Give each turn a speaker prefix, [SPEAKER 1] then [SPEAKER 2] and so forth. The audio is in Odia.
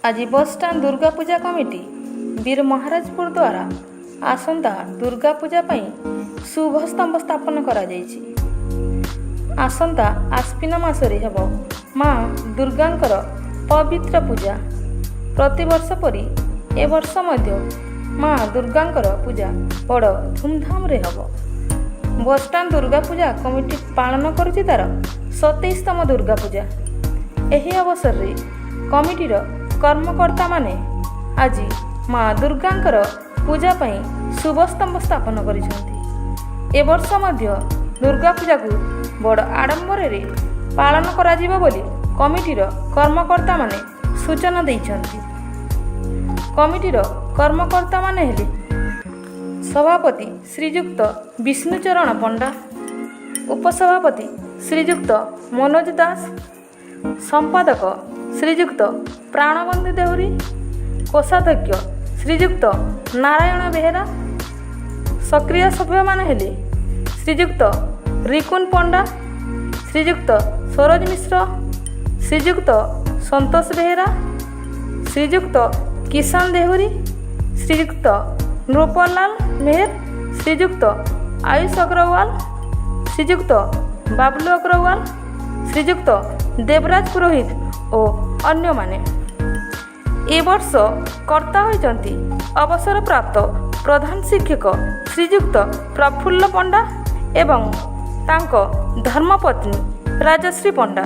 [SPEAKER 1] ଆଜି ବସଷ୍ଟାଣ୍ଡ ଦୁର୍ଗା ପୂଜା କମିଟି ବୀରମହାରାଜପୁର ଦ୍ୱାରା ଆସନ୍ତା ଦୁର୍ଗା ପୂଜା ପାଇଁ ଶୁଭ ସ୍ତମ୍ଭ ସ୍ଥାପନ କରାଯାଇଛି। ଆସନ୍ତା ଆଶ୍ୱିନ ମାସରେ ହେବ ମା ଦୁର୍ଗାଙ୍କର ପବିତ୍ର ପୂଜା। ପ୍ରତିବର୍ଷ ପରି ଏ ବର୍ଷ ମଧ୍ୟ ମା ଦୁର୍ଗାଙ୍କର ପୂଜା ବଡ଼ ଧୁମଧାମରେ ହେବ। ବସଷ୍ଟାଣ୍ଡ ଦୁର୍ଗା ପୂଜା କମିଟି ପାଳନ କରୁଛି ତାର 27ତମ ଦୁର୍ଗା ପୂଜା। ଏହି ଅବସରରେ କମିଟିର କର୍ମକର୍ତ୍ତାମାନେ ଆଜି ମା ଦୁର୍ଗାଙ୍କର ପୂଜା ପାଇଁ ଶୁଭସ୍ତମ୍ଭ ସ୍ଥାପନ କରିଛନ୍ତି। ଏ ବର୍ଷ ମଧ୍ୟ ଦୁର୍ଗା ପୂଜାକୁ ବଡ଼ ଆଡ଼ମ୍ବରରେ ପାଳନ କରାଯିବ ବୋଲି କମିଟିର କର୍ମକର୍ତ୍ତାମାନେ ସୂଚନା ଦେଇଛନ୍ତି। କମିଟିର କର୍ମକର୍ତ୍ତାମାନେ ହେଲେ ସଭାପତି ଶ୍ରୀଯୁକ୍ତ ବିଷ୍ଣୁଚରଣ ପଣ୍ଡା, ଉପସଭାପତି ଶ୍ରୀଯୁକ୍ତ ମନୋଜ ଦାସ, ସମ୍ପାଦକ ଶ୍ରୀଯୁକ୍ତ ପ୍ରାଣବନ୍ଧୁ ଦେହୁରୀ, କୋଷାଧ୍ୟକ୍ଷ ଶ୍ରୀଯୁକ୍ତ ନାରାୟଣ ବେହେରା। ସକ୍ରିୟ ସଭ୍ୟମାନେ ହେଲେ ଶ୍ରୀଯୁକ୍ତ ରିକୁନ ପଣ୍ଡା, ଶ୍ରୀଯୁକ୍ତ ସରୋଜ ମିଶ୍ର, ଶ୍ରୀଯୁକ୍ତ ସନ୍ତୋଷ ବେହେରା, ଶ୍ରୀଯୁକ୍ତ କିଷାନ ଦେହୁରୀ, ଶ୍ରୀଯୁକ୍ତ ନୃପଲାଲ ମେହେର, ଶ୍ରୀଯୁକ୍ତ ଆୟୁଷ ଅଗ୍ରୱାଲ, ଶ୍ରୀଯୁକ୍ତ ବାବଲୁ ଅଗ୍ରୱାଲ, ଶ୍ରୀଯୁକ୍ତ ଦେବରାଜ ପୁରୋହିତ ଓ ଅନ୍ୟମାନେ। ଏ ବର୍ଷ କର୍ତ୍ତା ହୋଇଛନ୍ତି ଅବସରପ୍ରାପ୍ତ ପ୍ରଧାନ ଶିକ୍ଷକ ଶ୍ରୀଯୁକ୍ତ ପ୍ରଫୁଲ୍ଲ ପଣ୍ଡା ଏବଂ ତାଙ୍କ ଧର୍ମପତ୍ନୀ ରାଜଶ୍ରୀ ପଣ୍ଡା।